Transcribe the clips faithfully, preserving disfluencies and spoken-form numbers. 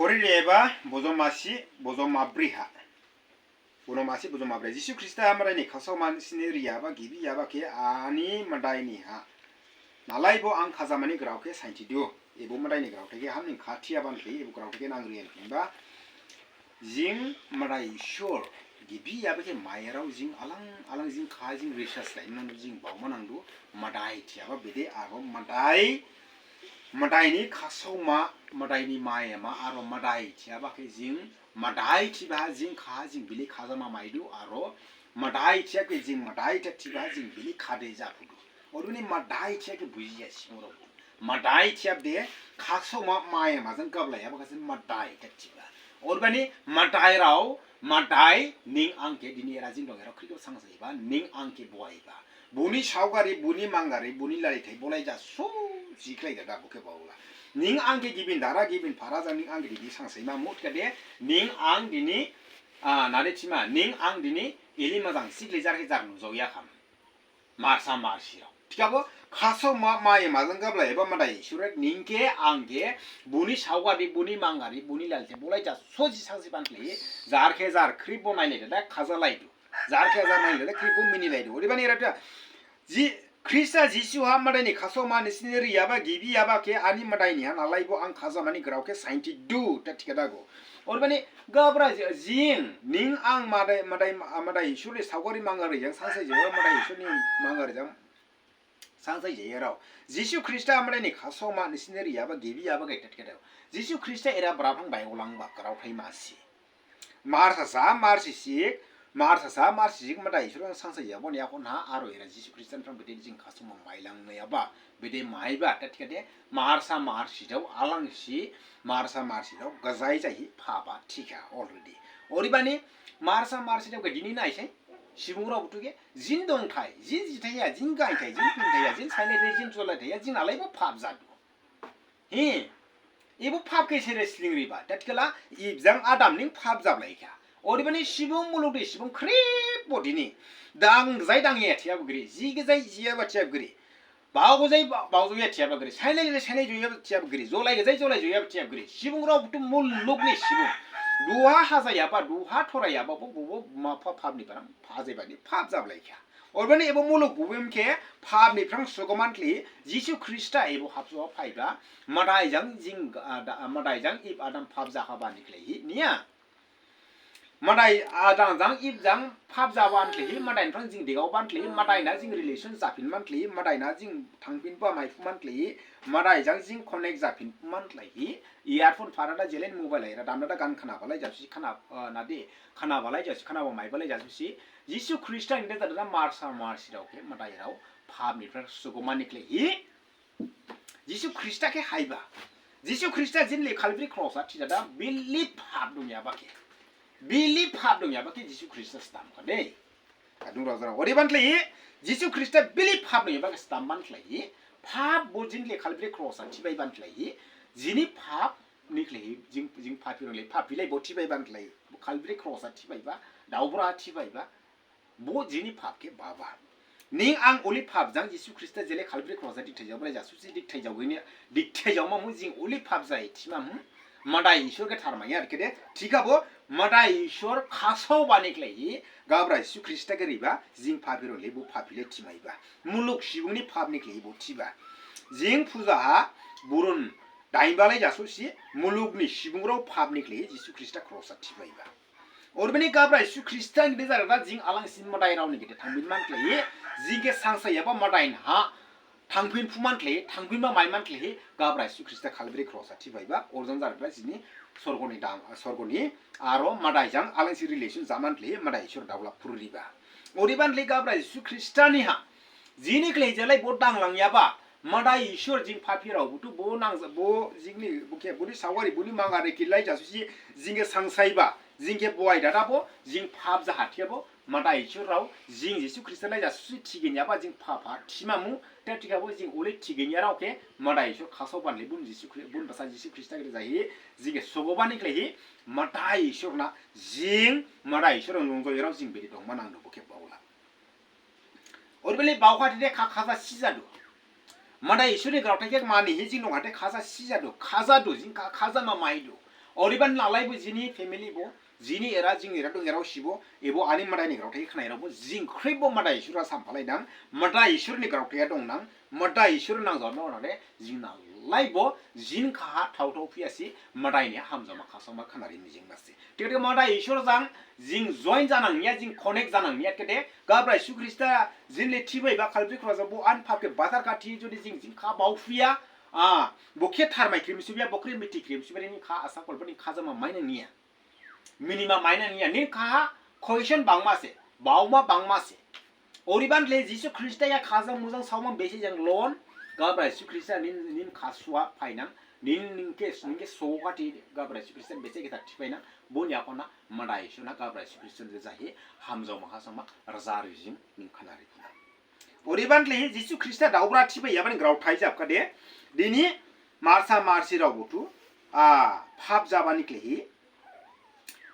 Pori reba, bojo masi, bojo mabri ha. Bono masi, bojo mabri. Jisu Krista Madai ni khasaoma sini riyaba, gibi yaba khe ani Madai ni ha. Nalaibo ang khajamani grao khe sainthi du. Ebo Madai ni grao thai khe hamning khathi yaban khe, ebo grao thai khe nang riyan khinba. Jing Madai Isor gibi yaba khe mayarao jing alang alang jing kha jing research lai nang jing baoma nang du. Madai thiyaba bede aro Madai Madai ni khasaoma, Madai ni mayama, aro Madai thiyaba khe jing, Madai thiba jing kha, jing bili khajama maidu, aro Madai thiya khe jing, Madai thiya thiba jing bili khade japhudu. Odebani Madai thiya khe bujiya singorao. Madai thiya de khasaoma mayama jang gablaiyaba khe jing Madai thiya thiba. Odebani Madai rao, Madai ning ang khe dini era jing dong era khrip khe sangsaiba, ning ang khe boiba. Buni saogari, buni mangari, buni lalithai bolai ja su jikhlai da da bokhe baola. Ning ang khe gibin dara gibin phara jang ning ang khe dini sangsaima mut kha de, ning ang dini, ah, nade thima, ning ang dini ili majang sikli jar khe jar nujaoya kham. Marsa marsirao. Thikhabo khasaoma mayama jang gablai eba Madai Isor ning khe ang khe buni saogari, buni mangari, buni lalithai bolai ja su ji sangsi ban khlai, jar khe jar khrip bo nailai da da khajalaidu. Jar khe jar nailai da khrip bo minilaidu. Odebani era da Ji-, Krista Jisu ha Madai ni khasaoma nisini riyaba gibi yaba khe ani Madai ni ha nalaibo ang khajamani grao khe sainthi du, ta thikhadago. Odebani gabra ji-, jing, ning ang Madai, Madai, Madai Isor ni saogari mangari jang sangsai jaya, Madai Isor ni mangari jang sangsai jayarao. Jisu Krista Madai ni khasaoma nisini riyaba gibi yaba khe ta thikhadago. Jisu Krista era braphang bai olangba grao thai masi. Marsasa, marsisik, marsasa, marsisik, Madai Isor ang sangsai yabon yakhon ha, aro era Jisu Krista ni phrang bede jing khasaoma mailang nayaba, bede maiba, ta thikhade, marsa marsidao, alangsi, marsa marsidao, gajai jahi, phaba, thikha, already. Odebani, marsa marsidao khe dini naisai, subungrao buthu khe, jin dongthai, jin jithaiya, jin gainthai, jin phinthaiya, jin sainaithai, jin jolaithaiya, jin alaibo phab jadu. Hi, ebo phab khe sere slingriba, ta thikhala, ibjang Adam ning phab jablaikha. Odebani subung muluk de subung khrip bo dini. Dang gajai dangya thiyaba giri, ji gajai jiyaba thiyaba giri. Bao gajai ba-, baojaoya thiyaba giri, sainai gajai sainai joyaba thiyaba giri, jolai gajai jolai joyaba thiyaba giri. Subungrao buthu muluk ni subung. Duha hajayaba, duha thorayaba, bo, bo, bo, ma pha-, phab ni phrang, phajaibani, phab jablaikha. Odebani ebo muluk bubim khe phab ni phrang sugoman khlaihi, Jisu Krista ebo habsao phaiba, Madai jang jing, ah, da-, Madai jang ib Adam phab jakhabani khlaihi, niya. Madai Adam jang ib jang phab jaban khlaihi, Madai ni phrang jing degaoban khlaihi, Madai na jing relation japhinman khlaihi, Madai na jing thangphinba maiphuman khlaihi, Madai jang jing connect japhinman khlaihi, earphone phara da jelen mobile era damda da gan khnabalai jasi khna, ah, nadi khnabalai jasi khnaba maibalai jasi Jisu Krista ni de jada marsa marsidao khe Madairao phab ni phrang sugomani khlaihi Jisu Krista khe haiba. Jisu Krista jinle Calvary cross ha thijada bili phab dongyaba khe. Bili phab dongyaba khe Jisu Krista stam kha de. Adung rajana. Odebani khlaihi Jisu Krista bili phab dongyaba khe stam ban khlaihi. Phab bo jinle Calvary cross ha thibaiban khlaihi. Jini phab ni khlaihi jing, jing phapirao le phab bilai bo thibaiban khlaihi. Bo Calvary cross ha thibaiba. Daobra ha thibaiba. Bo jini phab khe baba. Ning ang uli phab jang Jisu Krista jele Calvary cross ha dikthai jaobalai jasusi dikthai jaogini, dikthai jaoma mu jing uli phab jai thima mu. Madai Isor khe tharmaiya ar khe de, thikhabo Madai Isor khasaobani khlaihi, Gabra Jisu Krista khe riba, jing phapirao le bo phapi le thimaiba. Muluk subung ni phab ni khlaihi bo thiba. Jing puja ha burun dainbalai jasusi, muluk ni subungrao phab ni khlaihi Jisu Krista cross ha thibaiba. Odebani Gabra Jisu Krista ni de jada jing alangsi Madairao ni gede thangphinman khlaihi, jing khe sangsaiyaba Madai ni ha thangphin phuman khlaihi, thangphinba maiman khlaihi, Gabra Jisu Krista Calvary cross ha thibaiba, orjang jada jini sorgo ni dang, sorgo ni aro Madai jang alangsi relation jaman khlaihi, Madai Isor daola phururiba. Odebani khlaihi Gabra Jisu Krista ni ha, jini khlaihi jelai bo danglangyaba, Madai Isor jing phapirao buthu bo nang bo jingni bo khe boni saogari boni mangari khe lai jasusi jing khe sangsaiba, jing khe boai dada bo, jing phab jaha thiyabo, Madai Isorrao, jing Jisu Krista lai jasusi thiginyaba jing phab ha thimamu, ta thikhabo jing uli thiginyarao khe, Madai Isor khasaoban le bun Jisu Khri-, bun basa Jisu Krista khe jahi, jing khe sogobani khlaihi, Madai Isor na jing, Madai Isor nungjoyarao jing bede dongma nangdu bo khe baola. Odebani baokha thide kha-, khaja sijadu. Madai Isorni graothai khe mani hi jing nongha de khaja sijadu, khajadu, jing kha-, khajama maidu. Odebani nalaibo jini family bo, jini era, jing era dong, erao sibo, ebo ani Madai ni graothai khnairao bo, jing khrip bo Madai Isor ha samphalai nang, Madai Isor ni graothai ha dong nang, Madai Isor nang jama nang de, jing nalaibo, jini khaha thao thao phiyasi, Madai ni hamjaoma khasaoma khnari mijing masi. Thikhade Madai Isor jang, jing join janang niya, jing connect janang niya, thikhade, Gabra Jisu Khrista, jini le thibaiba Kalvari kross ha bo ani phap khe bathar kha thi, jodi jing jini kha baophiya, a, bo khe tharmai khrim subiya, bo khe mithi khrim subiya, nini kha asa kolbo ni khajama mainang niya. Minima mainang niya, nini kha question bangma se, baoma bangma se. Odebani le Jisu Khrista ya khajang mujang saoma bese jang lon, Gabra Jisu Khrista nini, nini kha sua phainang, nini ningkhe, ningkhe sokhati Gabra Jisu Khrista bese khe thar thiphainang, boni yakhonha Madai Isor na Gabra Jisu Khrista je jahi, hamjaoma khasaoma raja rijing ning khnari phuna. Odebani le Jisu Khrista daobra thibai yabani graothai jabkhade, dini marsa marsirao buthu, a, phap jabani khlaihi,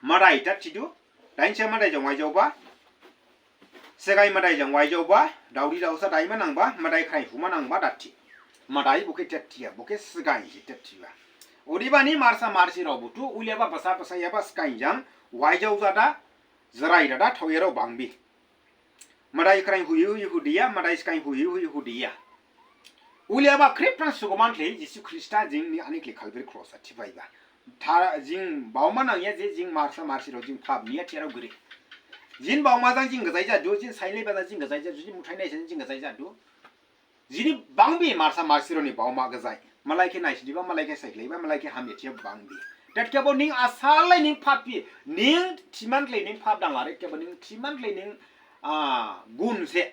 Madai ta thidu, dainsa Madai jang waijaoba, Sgai Madai jang waijaoba, daodi daosa daima nangba, Madai khrai huma nangba dati. Madai bo khe tethiya, bo khe sgai se tethiba. Odebani marsa marsirao buthu, uliyaba basa basa yaba sgai jang, waijao jada, jerai dada, thaoyarao bangbi. Madai khrai huyi huyi hudiya, Madai sgai huyi huyi hudiya. Uliyaba khrip phrang sugomani khlaihi Jisu Khrista jing ni ani khlaihi Kalvari kross ha thiphaiba. Tha jing baoma nangya je jing marsa marsirao jing phap niya thiyarao giri. Jini baoma jang jing gajai jadu, jini sainlaiba jang jing gajai jadu, jini muthai naisa jang jing gajai jadu. Jini bangbi marsa marsirao ni baoma gajai. Malai khe naisidiba, malai khe saikhlaiba, malai khe hamya thiya bangbi. Thikhabo ning asalai ning phapi, ning thimani khlaihi ning phap dangla re, thikhabo ning thimani khlaihi ning, a, gun se.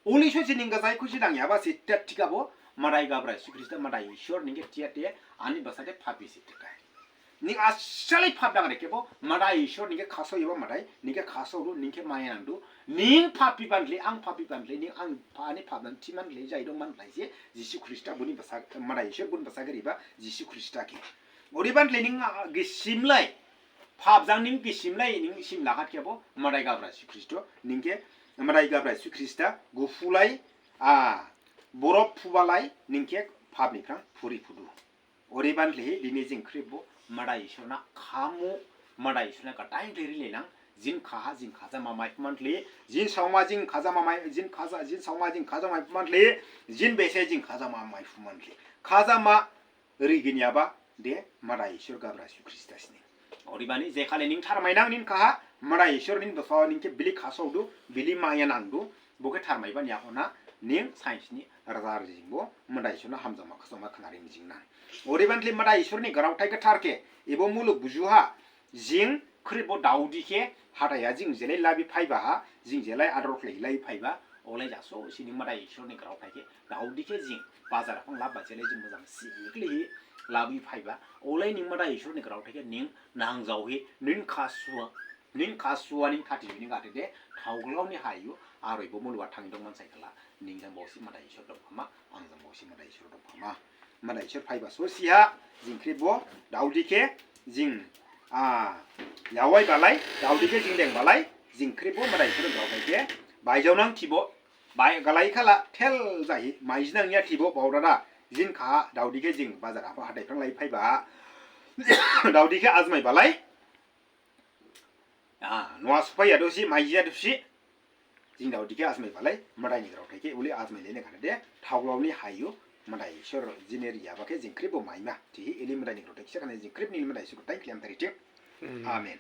Uli sosi ning gajai khusi dangyaba se thikhabo, Madai Gabra Jisu Khrista, Madai Isor ning khe thiya thiya, ani basa de phapi se thikhade. Ning asalai phap dang re thikhabo, Madai Isor ning khe khasaoyaba Madai, ning khe khasaodu, ning khe maya nangdu, ning phapi bani le, ang phapi bani le, ning ang pha-, ani phap nang thimani le, jai dongmani le se, Jisu Khrista boni basa, Madai Isor boni basa giriba, Jisu Khrista khe. Odebani le ning, a, gisimlai, phap jang ning gisimlai, ning sim lakhat thikhabo, Madai Gabra Jisu Khrista, ning khe, Madai Gabra Jisu Khrista, guphulai, a, borop phubalai, ning khe phap ni phrang phuri phudu. Odebani le, dini jing khrip bo, Madai Isor na khamu, Madai Isor na gadain le rilai nang, jini khaha jing khajama maiphumani le, jini saoma jing khajama mai, jini khaja, jini saoma jing khajama maiphumani le, jini bese jing khajama maiphumani le. Khajama riginyaba de Madai Isor Gabra Jisu Khrista sini. Odebani je khali ning tharmai nang nini khaha, Madai Isor nini basa ning khe bili khasaodu, bili maya nangdu, bo khe tharmaiba ni yakhonha, ning sainsi ni raja rijing bo, Madai Isor na hamjaoma khasaoma khnari mijing nang. Odebani le Madai Isor ni graothai gathar khe, ebo muluk bujuha, jing khrip bo daodi khe, hathai ha jing jelai labi phaiba ha, jing jelai ador khlai labi phaiba, olai jasosi ning Madai Isor ni graothai khe, daodi khe jing, bajar ha phrang laba jelai jing mojang sikhlaihi labi phaiba, olai ning Madai Isor ni graothai khe ning nangjaohi, ning khasua, ning khasua ning thati ning gade de, thaoglao ni hayu, aro ebo muluk ha thangdongmani saikhala, ning jang baosi Madai Isor dongphama, ang jang baosi Madai Isor dongphama. Madai Isor phaiba sosiha, jing khrip bo, daodi khe, jing, a, yawai balai, daodi khe jing deng balai, jing khrip bo, Madai Isor graothai khe, baijao nang thibo, bai galai khala, thel jahi, maiji nang niya thibo, baodada, jini khaha, daodi khe jing bajar ha phrang hathai phrang lai phaiba, daodi khe ajmai balai, a, noha sophaiya dosi, maijiya dosi, jing daodi khe ajmai balai, Madai ni graothai khe, uli ajmai lene khade, thaoglao ni hayu, Madai Isor jini riyaba khe, jing khrip bo maima, thihi, ili Madai ni graothai khe, sakhane jing khrip ni Madai Isor gadain khlem thari thing. Amen.